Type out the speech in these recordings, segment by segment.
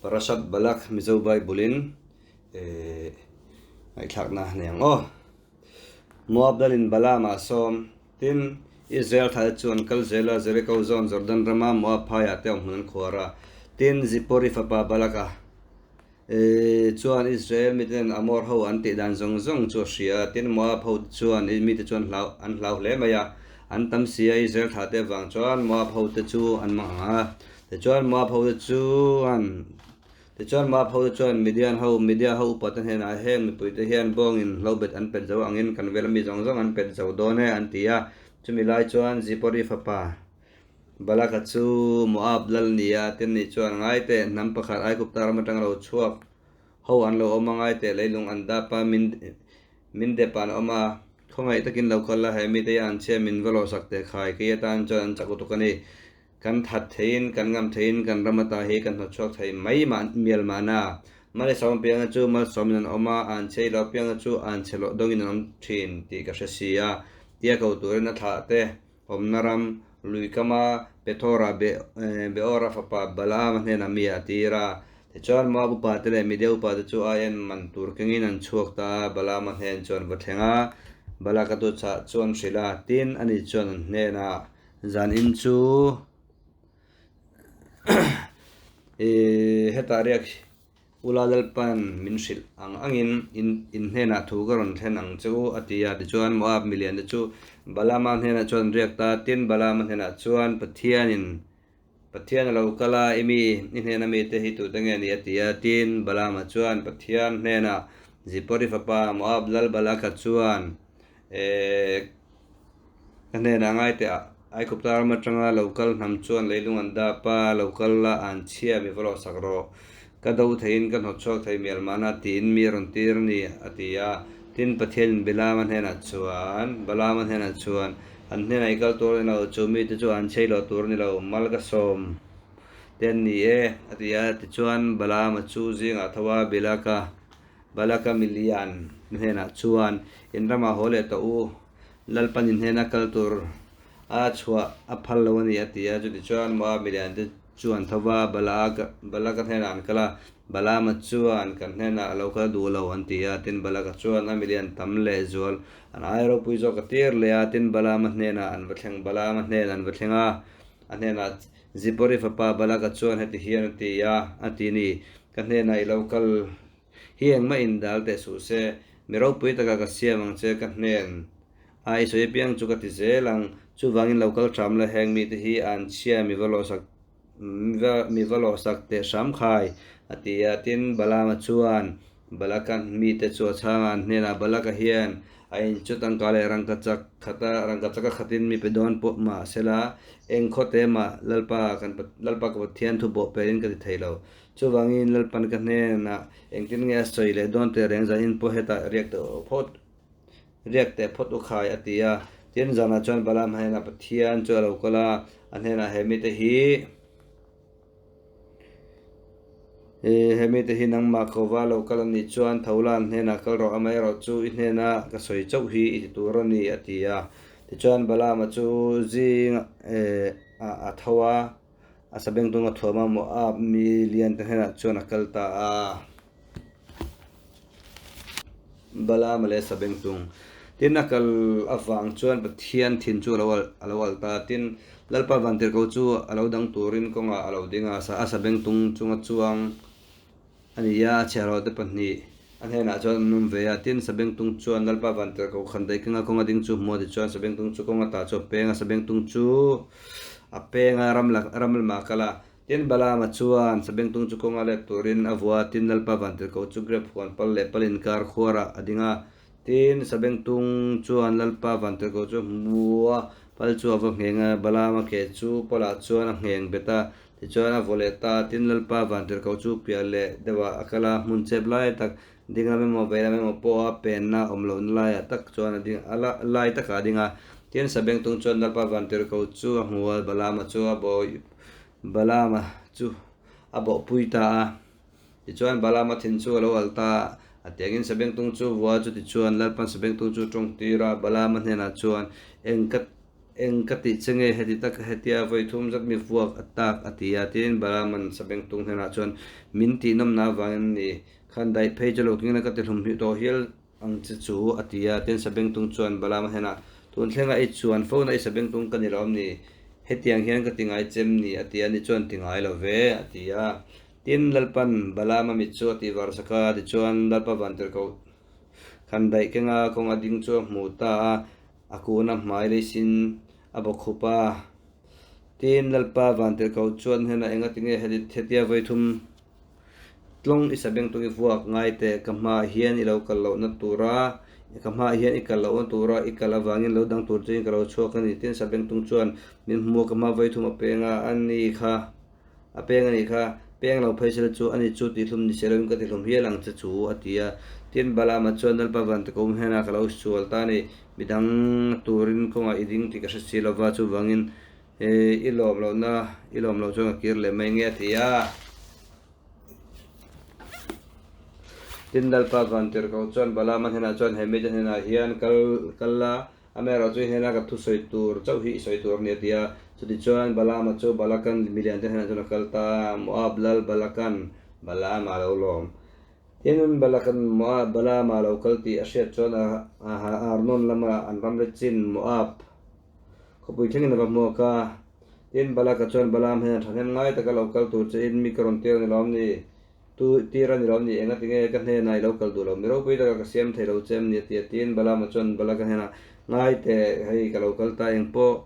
Parashat Balak Mizo Bible in eh ngaihthlakna a nei ang aw. Moab lalin Balaam ah sawm tin Israel thlate chu an kal zel a, Jericho zawn Jordan rama Moab phaiah te awm hmun an khuar a. Tin, Zippori fapa Balak-a chuan Israel miten Amor ho an tih dan zawng zawng chu a hria a, tin Moab ho te chuan mite chu an hlau an hlau hle mai a, an tam si a, Israel thlah te avang chuan Moab ho te chu an mang ang a. Tichuan Moab ho te chuan Tichuan Moab ho te chuan Midian ho Midia ho upa te hnenah heng mipui te hian bawngin hlobet an pet zo angin kan vela mi zawng zawng an pet zo dawn e an ti a. Chumi lai chuan Zipori fapa Balaka chu Moab lal ni a, tin ni chuan ngai teh, hnam pakhat Aigupta ram atanga lo chhuak ho an lo awm a, ngai teh leilung an dap a, min min dep an awm a, khawngaih takin lo kal la, he mite hi an chhia min va lawhsak teh khai, kei atan chuan an chak utuk a ni. Kan that theiin, kan ngam theiin, kan ram ata hi kan hnawtchhuak thei mai mah mial mahna. Malsawm pianga chu malsawmin an awm a, an chhe lo pianga chu an chhe loh dawngin an awm thin tih ka hre si a, tia ko turin a thlah te. Awmna ram, lui kama Pethora Beora fapa Balaama hnenah mi a tir a. Tichuan Moab upate leh Midia upate chu ai en man tur kengin an chhuak ta a, Balaama hnen chuan va thleng a, Balaka tu chah chu an hrilh a, tin ani chuan an hnenah zan in chu hetah riak Ula Lalpan min hrilh ang angin in in hnenah thu ka rawn thlen ang che u, a ti a. Tichuan Moab miliante chu Balaama hnenah chuan an riak ta. Tin, Balaama hnenah chuan, Pathianin, Pathian a lo kal a, i mi, i hnena mite hi tute nge ni? a ti a. Tin, Balaama chuan Pathian hnenah, Zipori fapa Moab lal Balaka chuan, Eh, ka hnenah ngai teh a, Aigupta ram atanga lo kal hnam chuan leilung an dap a, lo kal la an chhia mi va lawh sak rawh. Ka do theiin ka hnawt chhuak thei mial mahna tiin mi a rawn tir a ni, a ti a. Tin, Pathianin Bilaama hnenah chuan, Balaama hnenah chuan, An hnenah i kal tur a ni lo, chu mite chu an chhei loh tur a ni lo, mal ka sawm te an ni e, a ti a. Tichuan, Balaama chu zingah tho a, Bilaka, Balaka milian hnenah chuan, In ramah haw leh tawh u, Lalpan in hnena kal tur a chhuah a phal lo a ni, a ti a. Chutichuan Moab milian te chuan tho va, Balaka Balaka hnenah an kal a, Balaama chuan kan hnenah a lo kal duh lo, an ti a. Tin, Balaka chuan a milian tam leh zual an ai ropui zawk a tir leh a. Tin, Balaama hnenah an va thleng Balaama hnenah an va thleng a, a hnenah Zipori fapa Balaka chuan heti hian a ti a, a ti ni, Ka hnenah i lo kal hi engmah in dal teh suh se, mi ropui taka ka siam ang che ka hnen a i sawi apiang chu ka ti zel ang, chuvangin lo kal hram la heng mite hi an chhia mi va lawhsak mi va lawhsak teh hram khai, a ti a. Tin, Balaama chuan Balaka mite chu a chhang a, an hnenah Balaka hian a in chu tangka leh rangkachak khata rangkachaka khatin mi pe dawn pawh mah sela, eng khawte mah Lalpa kan Lalpa ka Pathian thu bawh perin ka ti thei lo. Chuvangin Lalpan ka hnenah engtin nge a sawi leh dawn teh reng zanin pawh hetah riak teh phawt riak teh phawt u khai a ti a. Tin, zanah chuan Balaam hnenah Pathian chu a lo kal a, a hnenah he mite hi he mite hi nangmah kova lo kal a nih chuan tho la an hnenah kal rawh amaherawh chu i hnena ka sawi chauh hi i ti tur a ni a ti a. Tichuan Balaama chu zing a tho a. A sabengtung a thuam a, Moab mi lian te hnenah chuan a kal ta a. Balaama leh sabengtung. Tin, a kal avang chuan Pathian thin chu a lo al ta a. Tin, Lalpa Vantirhkoh chu a lo dang turin kawngah a lo ding a, a sabengtung chunga chuang a ni a, a chhiahhlawh te pahnih a hnenah chuan an awm ve a. Tin, sabengtung chuan Lalpa Vantirhkoh khan daih kenga kawnga ding chu hmu a ti chuan sabengtung chu kawnga tah chu a peng a, sabengtung chu a peng a, ram ram lamah a kal a. Tin, Balaama chuan sabengtung chu kawnga let turin a vua a, tin, Lalpa Vantirhkoh chu grep huan pal leh pal inkar khuarah a ding a. Tin, sabengtung chuan Lalpa Vantirhkoh chu hmu a, pal chu a va ngheng a, Balaama ke chu palah chuan a ngheng bet a. Tichuan a vaw leh ta, tin Lalpa Vantirhkoh chu piah leh deuhah a kal a, hmun chep lai tak ding lam emaw vei lam emaw pawha penna awm lohna laiah tak chuan a ding a lai takah a ding a. Tin Sabengtung chuan Lalpa Vantirhkoh chu a hmu a, Balaama chu a bawi Balaama chu a bawhpui ta a. Tichuan Balaama thin chu a lo al ta a, a tiangin Sabengtung chu vua chu tichuan Lalpan Sabengtung chu tawng tir a, Balaama hnenah chuan eng ka. Eng ka tih che nge heti tak hetia vawi thum zat mi vuak a tak a ti a. Tin, Balaama'n sabengtung hnenah chuan, Min tih nawmna avangin ni khan daih phei chu lo kingna ka ti hlum hnih tawh hial ang che chu a ti a. Tin, sabengtung chuan Balaama hnenah, Tun thlenga i chuan fo na i sabengtung ka ni lo am ni? Hetiang hian ka ti ngai chem ni? a ti a. Ni chuan ti ngai lo ve a ti a. Tin, Lalpa'n Balaama mit chu a tih var sak a, tichuan Lalpa vantirhkoh khan daih kenga kawng a ding chu a hmu ta a, a kun a hmai leisin a bawk khup a. Tin, Lalpa vantirhkoh chuan hnenah engati nge hetia vawi thum tlawng i sabengtung i vuak ngai teh, ka hmaah hian i lo kal lohna tura, ka hmaah hian i kal lohna tura i kal avangin lo dang tur chein ka lo chhuak a ni. Tin, sabengtung chuan min hmu a, ka hma vawi thum a peng a, a ni kha. A peng a nih kha, peng lo phei sela chu ani chu tihlum ni se loin ka tihlum hial ang che chu, a ti a. Tin, Balaama chuan Lalpa Vantakawm hnenah ka lo sual ta a ni, midang turin kawngah i ding tih ka hre si lova, chuvangin i lawm lohna i lawm loh chuan ka kir leh mai nge, a ti a. Tin, Lalpa Vantirhkoh chuan Balaama hnenah chuan he mite hnenah hian kal kal la, Amaherawhchu i hnena ka thusawi tur chauh hi i sawi tur a ni a ti a. Chutichuan Balaama chu Balakan milian te hnenah chuan a kal ta a, Moab lal Balakan Balaama a lo lawm. Tin, Balakan Moab Balaama a lo kal tih a hriat chuan Arnon lama an ramri chin Moab khawpui thlengin a va hmuak a. Tin, Balaka chuan Balaam hnenah thahnem ngai taka lo kal tur che in mi ka rawn tir a ni lawm ni? Tu tir a ni lo ni, engati nge ka hnenah i lo kal duh lo? Mi ropui taka ka siam thei lo che em ni? a ti a. Tiin Balaama chuan Balaka hnenah, Ngai teh, hei ka lo kal ta eng pawh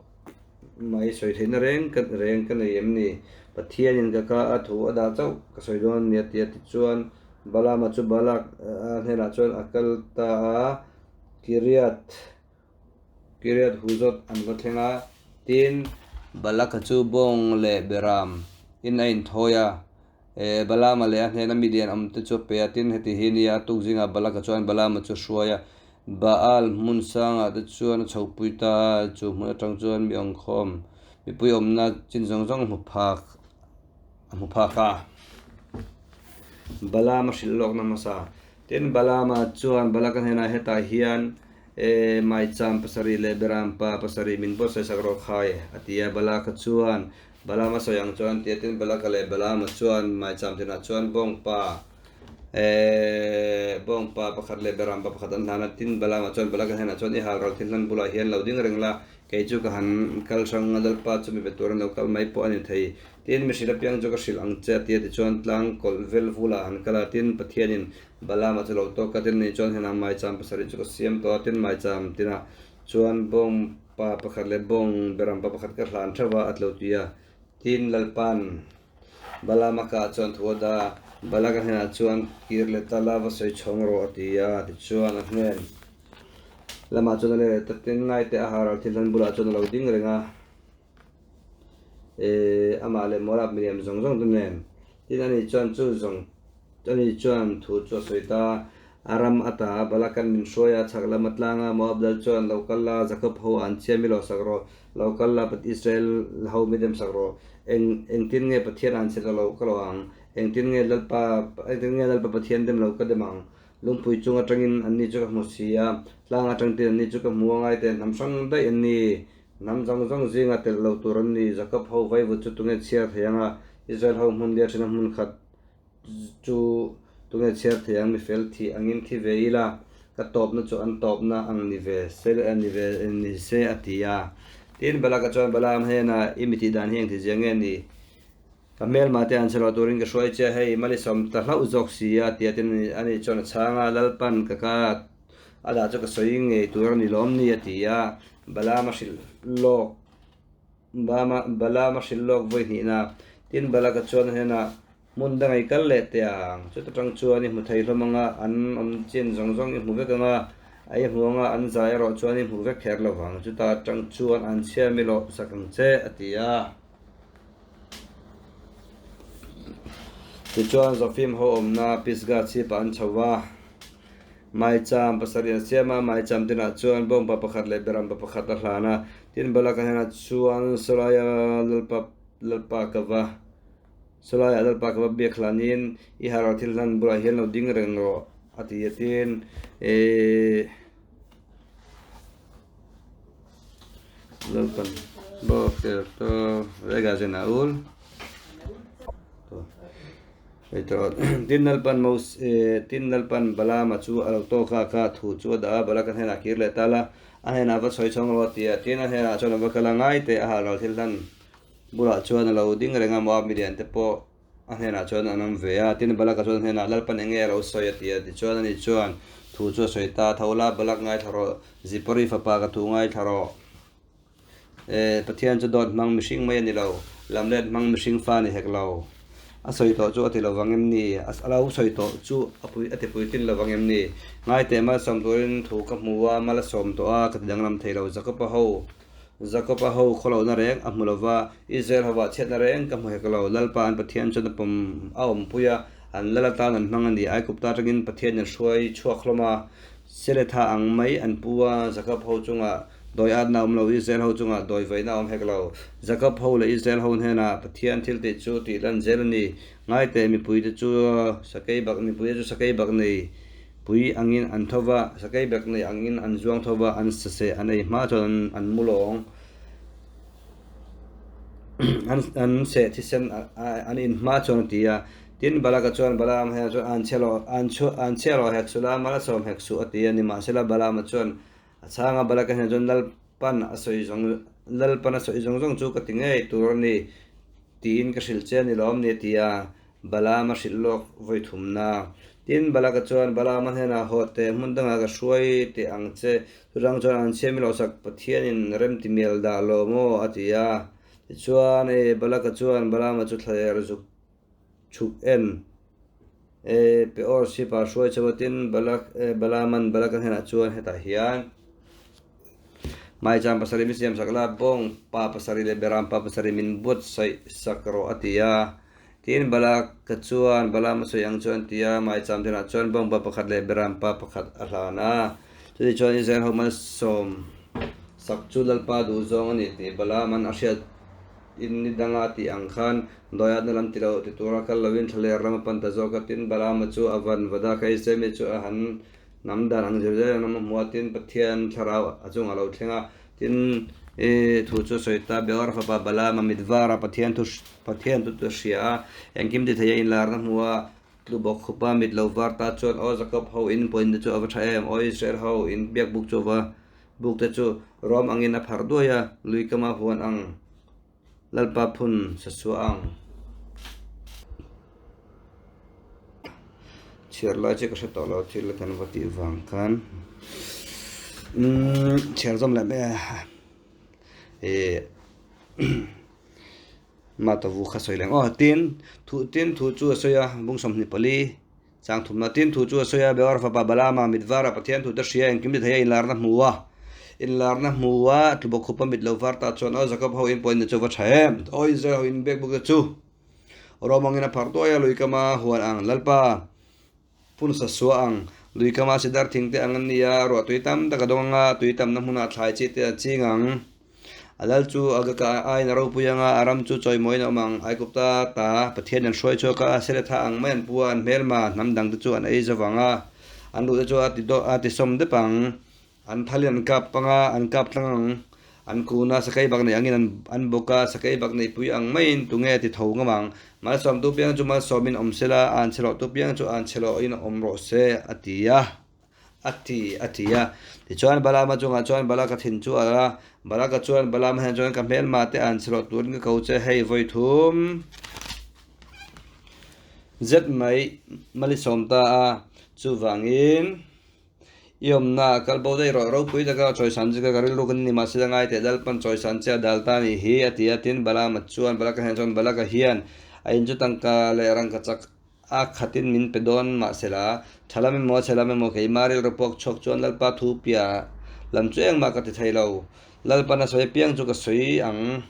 mai sawi theihna reng ka reng ka nei em ni? Pathianin ka ka a thu a dah chauh ka sawi dawn a ni a ti a. Tichuan Balaama chu Balak a hnenah chuan a kal ta a, Kiriath Kiriath Huzot an va thleng a, tin, Balaka chu bawng leh beram in a inthawi a, Balaama leh a hnena milian awmte chu a pe a, tin, heti hi nia, a tuk zingah Balaka chuan Balaama chu a hruai a, Baal hmun sangah te chuan a chhohpui ta a, chu hmun atang chuan mi awmkhawm mipui awmna chin zawng zawng hmu phak a hmu phak a. Balaama hrilh lawkna hmasa. Tin, Balaama chuan Balaka hnenah hetah hian E, maicham pasarih leh beram pa pasarih min buatsaih sak rawh khai, a ti a. Balaka chuan Balaam a sawi ang chuan ti a, tin Balaka leh Balaama chuan maicham tinah chuan bawngpa, e, bawngpa pakhat leh beram pa pakhat an hlan a. Tin Balaama chuan Balaka hnenah chuan, I hal ral thil hlan bulah hian lo ding reng la, kei chu ka han kal hrang a, Lalpa chu mi be turin lo kal mai pawh a ni thei. Tin mi hrilh apiang chu ka hrilh ang che, a ti a. Tichuan tlang kawlh vel vulah an kal a, tin Pathianin Balaam-a chu lo tawk a, tin ni chuan henah maicham pasarih chu ka siam tawh a, tin maicham tinah chuan bawng pa pakhat leh bawng beram pa pakhat ka hlan theuh a, a tlo tui a. Tin Lalpa'n Balaam-a kah chuan thu a dah a, Balak-a hnenah chuan kir leh ta la va sawi chhawng rawh a ti a, tichuan a hnen lamah chuan a let leh ta, tin ngaite a haral thil hlan bulah chuan a lo ding reng a. Eh, amah leh Moab miliam zawng zawng te nen. Tin ani chuan chu zawng, ani chuan thu chu a sawi ta, A ram a ta, Balakan min hruai a, chhak lam a tlang a, Moab lal chuan lo kal la, Jakob ho an chhia mi lo sak rawh, lo kal la, Israel ho mi dem sak rawh. Eng, engtin nge Pathian an chhe ka lo ka lo ang? Engtin nge Lalpa, engtin nge Lalpa Pathian dem lo ka dem ang? Lungpui chung atangin anni chu ka hmu si a, tlang atang tin anni chu ka hmu a, ngai teh hnam hrang daih an ni. Hnam zawng zawng zinga telh lo tur an ni. Jakob ho vaivut chu tunge chhiar thei ang a, Israel ho hmun lian ṭhina hmun khat chu tunge chhiar thei ang? Mi fel thih angin thi ve ila, ka tawpna chu an tawpna ang ni ve se ni ve ni se a ti a. Tin, Balaka chuan Balaam hnenah, I mi tih dan hi engti zia nge ni? Ka hmelma te an chhe lo turin ka hruai che a, hei Malisawm ta hlauh zawk si a ti a, tin ani chuan a chhang a, Lalpan ka ka a dah chu ka sawi ngei tur a ni lawm ni a ti a, Balaam a hrilh lawk Bama Balaam a hrilh lawk vawi hnihna, tin Balaka chuan a hnenah hmun dang i kal leh teh ang, chuta tang chuan i hmu thei hlawm ang a, an awm chin zawng zawng i hmu vek ang a, a i hmu ang a, an zai erawh chuan i hmu vek kher lo vang, chuta tang chuan an chhia mi lawh sak ang che a ti a. Tichuan Zofim ho awmna Pisgah chhipah an chho va, maicham pasarih an siam a, maicham tinah chuan bawngpa pakhat leh berampa pakhat a hlan a. Tin, Balaka hnenah chuan Sawlaia Lalpa Lalpa ka va Sawlaia Lalpa ka va biak hlanin i haral thil hlan bulah hian lo ding reng rawh a ti a. Tin, eh. Lalpan Boker tov רגע זה נעול Tin Lalpan Mos Tin Lalpan Balaama chu a lo tawk a kha thu chu a dah a Balaka hnenah kir leh ta la a hnenah va sawi chhawng rawh a ti a Tin a hnenah chuan a va kal a ngai teh a hal ral thil hlan bulah chuan a lo ding reng a Moab milian te pawh a hnenah chuan an awm ve a Tin Balaka chuan a hnenah Lalpan eng nge a lo sawi a ti a Tichuan ani chuan thu chu a sawi ta Tho la Balak ngaithla rawh Zipori fapa ka thu ngaithla rawh. Pathian chu dawt hmang mihring mai a ni lo, lamlet hmang mihring fa a ni hek lo. A sawi tawh chu a ti lo vang em ni? A lo sawi tawh chu a pui a ti puitlin lo vang em ni? Ngaiteh malsawm turin thu ka hmu a, mal a sawm tawh a, ka ti danglam thei lo. Jakob-a ho, Jakob-a ho khawlohna reng a hmu lo va, Israel hovah chhiatna reng ka hmu hek lo. Lalpa an Pathian chuan a pawm a awmpui a, an lal atan an hmang a ni. Aigupta atangin Pathian an hruai chhuak hlawm a, Seletha ang mai an pu a, Jakob ho chungah Dawi atna awm lo, Israel ho chungah dawi vaihna awm hek lo. Jakob ho leh Israel ho hnenah Pathian thil tih chu tih lan zel a ni. Ngaiteh mipuite chu sakei bak mipuite chu sakei bak nei pui angin an tho va, sakei bak nei angin an zuang tho va, an saseh an ei hma chuan an an mu lawng. An an seh thisen an in hma chuan a ti a. Tin, Balaka chuan Balaam hnenah chuan an chhe lo an chhu an chhe rawh hek suh la, mal a sawm hek suh a ti a. Nimahsela Balaama chuan A chhanga Balaka hian chuan Lalpan a sawi zawng Lalpan a sawi zawng zawng chu ka ti ngei tur a ni tiin ka hrilh che a ni lawm ni a ti a, Balaam a hrilh lawk vawi thumna. Tin, Balaka chuan Balaama hnenah haw teh hmun dangah ka hruai teh ang che, churang chuan an chhiam i lohsak Pathianin rem ti mial dah lo maw a ti a. Tichuan, Balaka chuan Balaama chu thlaler zuk chhuk en. E Peor sipa hruai chho a tin Balak e Balaaman Balaka hnenah chuan hetah hian Maicham pasarih min siam sak la, bawng pa pasarih leh beram pa pasarih min buatsaih sak rawh a ti a. Tin Balaka chuan Balaam a sawi ang chuan a ti a, Maicham hnenah chuan bawng pa pakhat leh beram pa pakhat a hlan a. Chutichuan Israel ho malsawm sak chu Lalpa duhzawng a ni tih Balaaman a hriat In ni danga tih ang khan dawiatna lam ti lo ti tura kal loin thlaler ram a pan ta zawk a, tin Balaama chu a van vada kha Israel mi chu a han hnam dan ang zir zel an awm a hmu a, tin Pathian thlarau a chungah a lo thleng a, tin i thu chu a sawi ta, Beor fapa Balaama mit vara Pathian thu Pathian thu chu a hria a, engkim ti thei a inlarna hmu a, tlu bawk khupa mit lo var ta chuan aw Jakob ho in pawhin te chu a va tha em, aw Israel ho in biak buk chu a va Buk te chu rawm angin a pharh duai a, lui kama huan ang Lalpa phun sa chhuah ang. Chhiar lai che ka hre tawh lo thil kan va tih vang khan umm chhiar zawm leh mai a ih matavu kha sawi leh ang aw tin thu tin thu chu a sawi a bung 24. Chang thumna tin thu chu a sawi a, Beor fapa Balaama mit vara Pathian thute hria engkim ti thei a inlarna hmu a. Inlarna hmu a, tlubawk khupa mit lo var ta chuan aw Jakob ho in pawhin na chu va tha em? Aw Israel ho in biak buk te chu Rawmangin a pharh tuai a, lui kama huan ang Lalpa phun sa suah ang, lui kama sidar thing te ang an ni a, ruah tui tam tak a dawng ang a, tui tamna hmunah thlai chi te a ching ang. A lal chu a ka aiin a ropui ang a, a ram chu chawimawiin a awm ang. Aigupta ta Pathian an hruai chhuak a, Seletha ang mai an pu a, an hmelma hnam dangte chu an ei zo vang a, an ruhte chu a ti a ti sawm dep ang. An thalin an kap ang a, an kap tlang ang. An kun a, sakei bak nei angin an an bawk a, sakei bak nei pui ang maiin tunge a ti tho ngam ang. Malsawmtu piang chu malsawmin awm sela, an chhe lawhtu piang chu an chhe lawhin awm rawh se, a ti a. A ti, a ti a. Tichuan Balaama chungah chuan Balaka thin chu a la. Balaka chuan Balaama hian chuan ka hmelma te an chhe loh turin ka ko che, hei vawi thum zet mai mali sawm ta a, chuvangin i awmna a kal bo daih rawh, ropui taka chawisan che ka rilru ka ni mahse la ngai teh Lalpan chawisan che a dal ta nih hi, a ti a. Tin, Balaama chuan Balaka hian chuan Balaka hian a in chu tangka leh rangkachak A khatin min pe dawn mahsela, tha lam emaw chhe lam emaw keimah rilru puak chhuak chuan Lalpa thu pia lam chu engmah ka ti thei lo. Lalpan a sawi apiang chu ka sawi ang.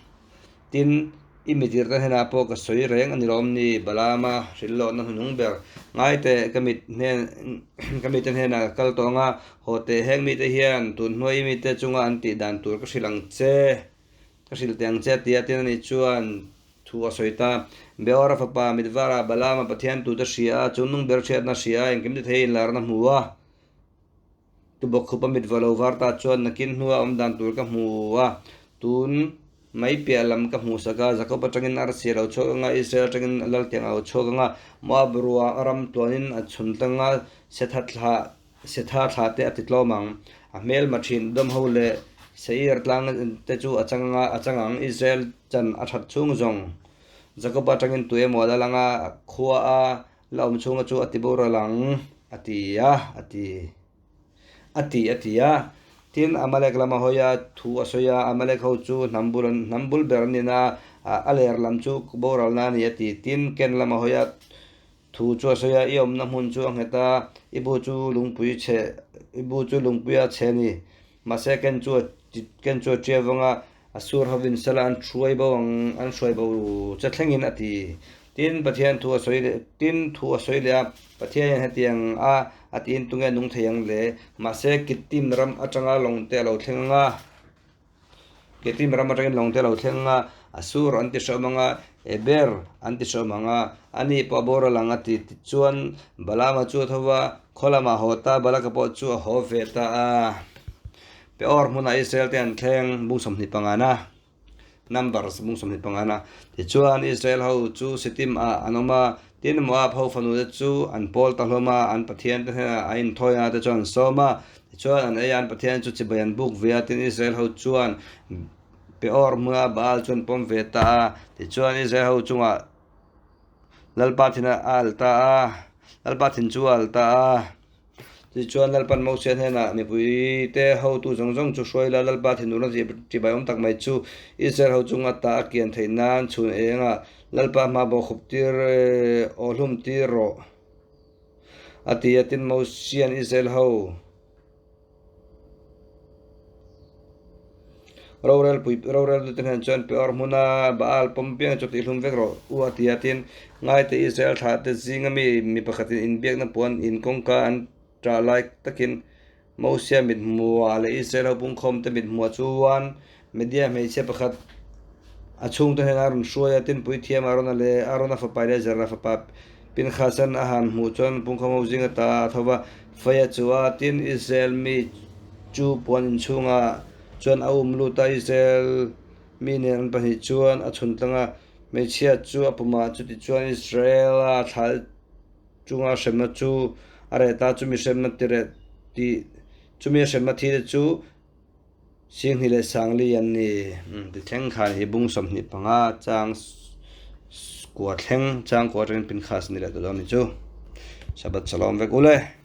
Tin, i mitirte hnenah pawh ka sawi reng a ni lawm ni? Balaama hrilhlawhna hnuhnung ber ngai teh ka mit hnen ka mite hnenah ka kal tawh ang a, haw teh heng mite hian tun hnuai i mite chunga an tih dan tur ka hrilh ang che, ka hrilh teh ang che a ti a, tin ani chuan Thu a sawi ta. Beora fapa Mitvara Balaama Pathian tute hria a, chu nung ber hriatna hria a, engkim ti thei inlarna hmu a. Tubawk khupa mit va lo var ta chuan nakin hnua awm dan tur ka hmu a. Tun mai piah lam ka hmuh sak a, Jakob atangin arsi a lo chhuak ang a, Israel atangin laltiang a lo chhuak ang a, Moab rua ram tuanin a chhun tlang a, Setha thlah Setha thlah te a ti tlawm ang. A hmelma thin dawm ho leh Seir tlang te chu a chang a, a chang ang. Israel chan a that chhung zawng Jakob atangin tu emaw a lal ang a, khua a la awm chhunga chu a ti boral ang, a ti a, a ti. A ti a ti a. Tin, Amalek lama hawi a, thu a sawi a, Amalek ho chu hnam bul an, hnam bul ber an ni na, a ler lam chu boralna a ni a ti. Tin, Ken lama hawi a, thu chu a sawi a, I awmna hmun chu a nghet a, i bu chu lungpui chhe, i bu chu lungpuia chhe a ni. Mahse, Ken chu a, Ken chu a ṭia vang a, A sur hovin sela an hruai bo ang, an hruai bo che thlengin a ti. Tin, Pathian thu a sawi leh, tin, thu a sawi leh a, Pathianin hetiang a a tiin tunge nung thei ang le? Mahse, Kittim ram atanga lawng te a lo thleng ang a, Kittim ram atangin lawng te a lo thleng ang a, a sur an ti hrehawm ang a, Eber an ti hrehawm ang a, ani pawh a boral ang a ti. Tichuan, Balaama chu a tho va, khaw lamah a haw ta, Balaka pawh chu a haw ve ta a. Peor hmunah Israel te an thleng bung 25 na, Numbers bung 25 na. Tichuan Israel ho chu Sittim ah an awm a, tin Moab ho fanu te chu an pawl ta hlawm a, an pathian te hnenah a inthawina te chuan an sawm a. Tichuan an ei a, an pathian chu chibai an buk ve a, tin Israel ho chuan Peor hmuna Baal chu an pawm ve ta a. Tichuan Israel ho chungah Lalpa thin a al ta a, Lalpa thin chu a al ta a. Tichuan Lalpan Mosia hnenah, Mipuite hotu zawng zawng chu hruai la, Lalpa thinurna tihbai awm tak mai chu Israel ho chunga ta a kian theih nan chhun engah Lalpa hma bawhkhup tir aw hlum tir rawh, a ti a. Tin, Mosia'n Israel ho Rorel pui roreltute hnen chuan Peor hmuna Baal pawm piang chu tihhlum vek rawh u a ti a, tin, ngaite Israel thlahte zinga mi mi pakhatin inbiakna puan in kawngka an ṭah lai takin Mosia mithmuah leh Israel ho pungkhawmte mithmuah chuan Media hmeichhia pakhat a chhungte hnenah a rawn hruai a, tin puithiam Arona leh Arona fapa Eleazara fapa Pinchasan a han hmuh chuan pungkhawm ho zinga ta a tho va, fei a chu a, tin Israel mi chu puan inchhungah chuan a um lut a, Israel mi nen an pahnih chuan a chhun tlang a, hmeichhia chu a pumah chutichuan Israela thla chunga hremna chu a reh ta, chumi hremna tireh tih chumi a hremna thi te chu Singhni leh Sangli an ni. Ti thleng khan hi bung 25 chang kua thleng chang kua atangin Pinchas ni leh ta dawn ni chu. Shabbat Shalom vek ule.